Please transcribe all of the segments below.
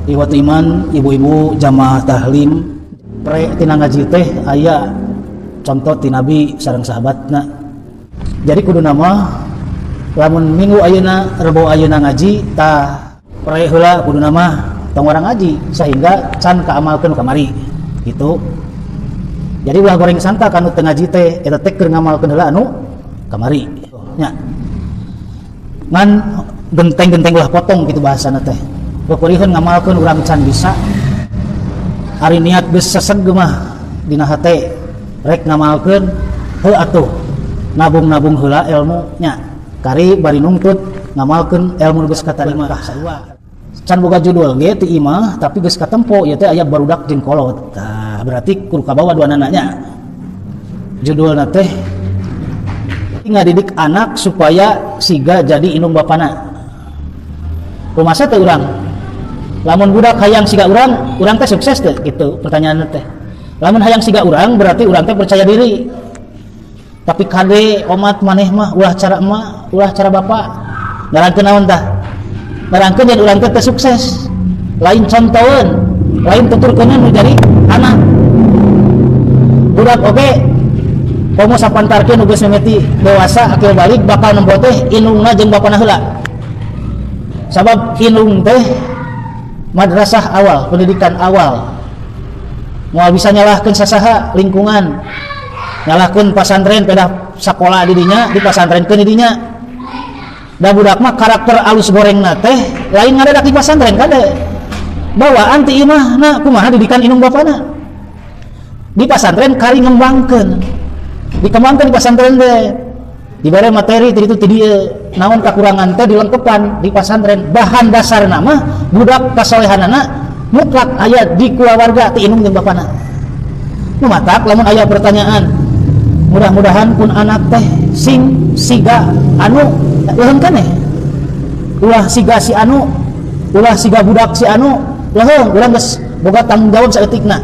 Ikhwat iman, ibu-ibu jamaah tahlim, pre tina ngaji teh aya contoh ti Nabi sareng sahabatna. Jadi kudu nama lamun minggu ayeuna, Rebo ayeuna ngaji tah pre heula kudu nama tong orang ngaji sehingga can kaamalkeun kamari gitu. Jadi ulah goreng sangka kanu teu ngaji teh eta teh keur ngamalkeun heula anu kamari nya. Ngan genteng-genteng ulah potong gitu bahasana teh. Peperihan ngamalkeun urang can bisa. Ari niat geus seseg mah dina hate rek ngamalkeun heuh atuh nabung-nabung heula ilmu nya. Kari bari nungtut ngamalkeun ilmu geus katarima sarua. Can boga judul ge ti imah tapi geus katempo ieu teh aya barudak jeung kolot. Tah berarti kudu kabawa duanana nya. Judulna teh ngadidik anak supaya siga jadi indung bapana. Kumaha teh urang? Lamun budak hayang siga urang, urang teh sukses teh gitu pertanyaan teh. Lamun hayang siga urang berarti urang teh percaya diri. Tapi kade omat maneh mah ulah cara emak, ulah cara bapak. Nerangkeun naon tah? Nerangkeun yen urang teh teu sukses. Lain contoheun, lain tuturkeun nu jadi anak. Budak oge komo sapantarkeun nu geus mimiti dewasa akil balik bakal nempo teh indungna jeung bapana heula. Sabab indung teh madrasah awal, pendidikan awal. Moal bisa nyalahkeun sasaha lingkungan. Nyalahkeun pasantren pedah sakola di dinya, di pasantrenkeun di dinya. Da budak mah karakter alus gorengna teh lain ngadadak di pasantren kade. Bawaan ti imahna kumaha didikan indung bapana. Di pasantren kari ngembangkeun. Dikembangkeun di pasantren teh. Dibere materi ti ditu ti dieu. Naon kakurangan teh dilengkepan di pasantren. Bahan dasarna mah budak kasolehanana mutlak aya di kulawarga ti indung jeung bapana. Nu matak lamun aya pertanyaan, mudah-mudahan pun anak teh sing siga anu leuheung keneh. Ulah siga si anu, ulah siga budak si anu, leuheung urang geus boga tanggung jawab saeutikna.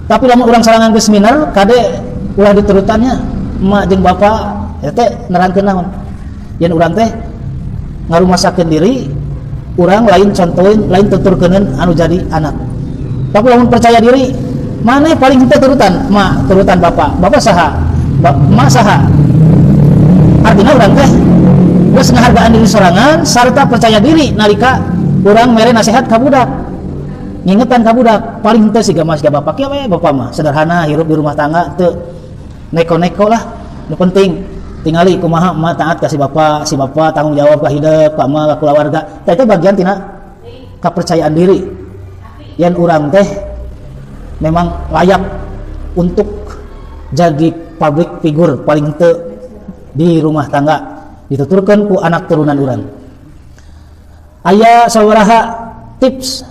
Tapi lamun urang sarangan geus miner kade ulah diturutannya emak jeung bapak eta teh nerangkeun naon. Yen urang teh ngarumasakeun diri, urang lain contohin, lain tuturkeuneun anu jadi anak. Tapi lamun percaya diri, maneh paling henteu turutan emak, turutan bapak. Bapak saha? Emak saha? Artinya urang teh geus ngahargaan diri sorangan sarta percaya diri nalika urang mere nasihat ka budak. Ngingetan ka budak, paling henteu siga mah siga bapak kieu we, bapak mah sederhana hirup di rumah tangga teu neko-neko lah. Nu penting tingali kumaha emak taat ka si bapak, si bapak tanggung jawab ka hidup, ka emak, ka kulawarga. Tah itu bagian tina kepercayaan diri. Yen urang teh memang layak untuk jadi public figure paling teu di rumah tangga, dituturkeun ku anak turunan urang. Aya sabaraha tips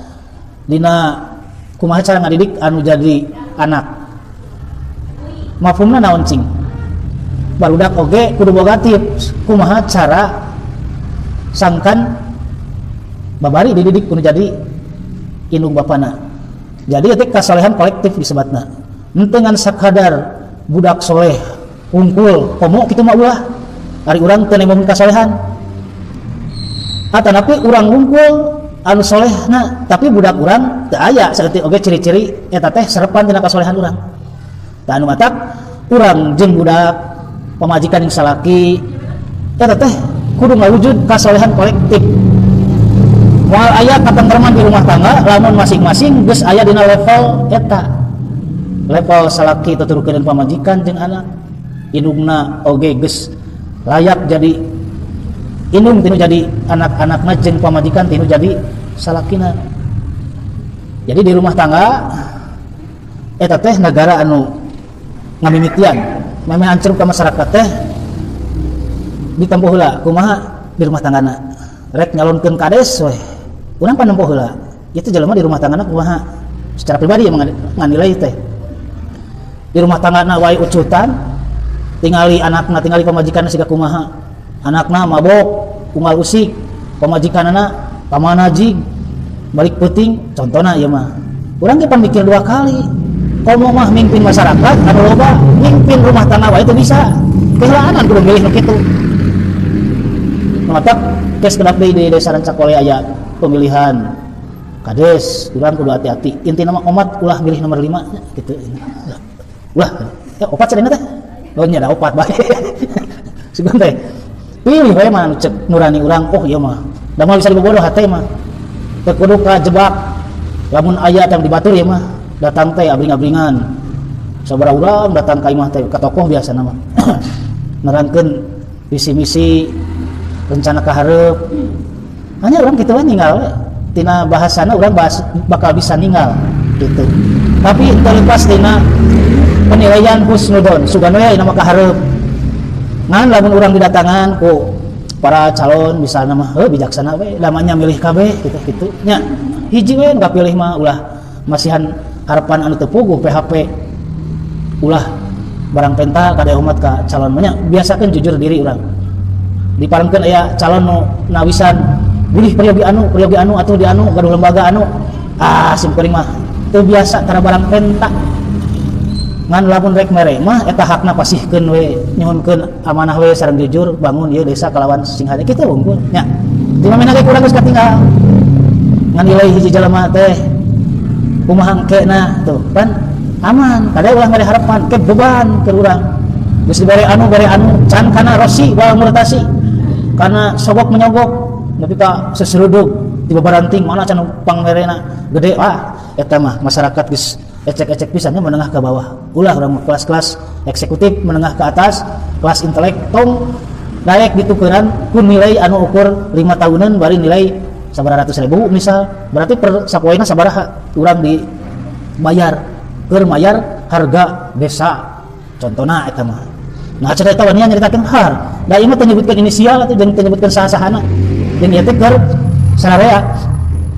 dina kumaha cara ngadidik anu jadi anak. Mafhumna naon cing? Barudak oge kudu boga tips kumaha cara sangkan babari dididik kudu jadi indung bapana. Jadi itu kasolehan kolektif disebutna. Henteu ngan sakadar budak soleh unggul komo kitu mah ulah. Ari urang teu nembong kasolehan. Atanapi urang unggul anu solehna tapi budak urang teu aya saeutik oge ciri-ciri eta teh serepan tina kasolehan urang. Tah anu matak urang jeung budak pamajikan yang salaki eta teh kudu ngawujud kasolehan kolektif. Moal aya katentreman di rumah tangga lamun masing-masing geus aya dina level eta. Level salaki tuturkeun pamajikan jeung anak, indungna oge geus layak jadi indung tinu jadi anak-anakna jeung pamajikan tinu jadi salakina. Jadi di rumah tangga eta teh negara anu ngamimitian memang ancur ke masyarakat teh ditempuh heula kumaha di rumah tanggana. Rek nyalonkeun kades weh urang pan nempuh heula itu jelema di rumah tanggana kumaha secara pribadi yang nganilai teh. Di rumah tanggana wae ucutan tingali anakna, tingali pamajikanna siga kumaha, anakna mabok unggal usik, pamajikanna pamana jig balik peuting contohna ieu mah. Urang ge pan mikir dua kali. Komo mah mimpin masyarakat anu loba, mimpin rumah tangga wae teu bisa. Kehelaanan kudu milih nu kitu. Nu matak geus kedap deui di desa Rancakole aya pemilihan Kades urang kudu hati-hati. Intina mah omat ulah milih nomor 5 gitu. Ulah ya opat sadayana teh. Oh nya da opat bae. Sugan teh. Pilih we mah cek nurani urang, oh ieu mah. Da moal bisa dibobodoh hate mah. Teu kudu kajebak. Lamun aya teh dibatur ieu mah datang teh abring-abringan. Sabaraha urang datang ka imah teh ka tokoh biasana mah. Nerangkeun visi misi rencana ka hareup. Hanya urang kitu we ninggal we. Tina bahasana urang bahas, bakal bisa ninggal gitu. Tapi terlepas tina penilaian husnudon, sugan we nama ka hareup. Ngan lamun urang didatangan ku para calon misalna mah heuh bijaksana we, lamanya milih kabeh gitu gitu nya. Hiji we nu kapilih mah ulah masihan harapan anu teu puguh PHP. Ulah barang penta kada umat ka calon mah nya, biasakeun jujur diri urang. Diparengkeun aya calon nu nawisan bulih peryogi anu atuh di anu gaduh lembaga anu, ah sim kuring mah teu biasa tara barang penta. Ngan lamun rek mere mah eta hakna pasihkeun we, nyuhunkeun amanah we sareng jujur bangun ieu desa kalawan sing hade kitu unggul nya. Di mamena ge kurang geus katinggal. Ngan nilai hiji jalma teh kumaha engkena tuh kan aman, kada ulah mere harapan ke beban ke urang. Geus dibere anu bere anu can kana rosi wal murtasi. Kana sogok menyogok nepi ka seseruduk tiba baranting mana can pangmerena gede, ah eta mah masyarakat geus ecek-ecek pisannya menengah ke bawah. Ulah urang mah kelas-kelas eksekutif menengah ke atas, kelas intelek tong daek ditukeran ku nilai anu ukur 5 tahunan bari nilai sabaraha ratus ribu misal, berarti per sapoena sabaraha urang dibayar keur mayar harga desa contohna eta mah. Nah cerita eta wanian nyaritakeun har, da ieu mah teu nyebutkeun inisial atuh jeung teu nyebutkeun saha-sahana. Jeung ieu teh keur sararea.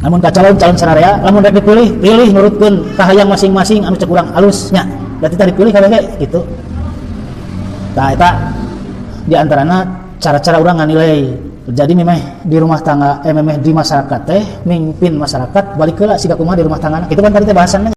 Lamun ka calon-calon sararea, lamun rek dipilih, pilih nurutkeun kahayang masing-masing anu cek urang alusnya. Berarti tadi pilih kabeh ge gitu. Tah eta di antarana cara-cara urang nganilai. Jadi memeh di rumah tangga, memeh di masyarakat teh mimpin masyarakat balik heula siga kumaha di rumah tangga. Itu kan tadi teh bahasanna.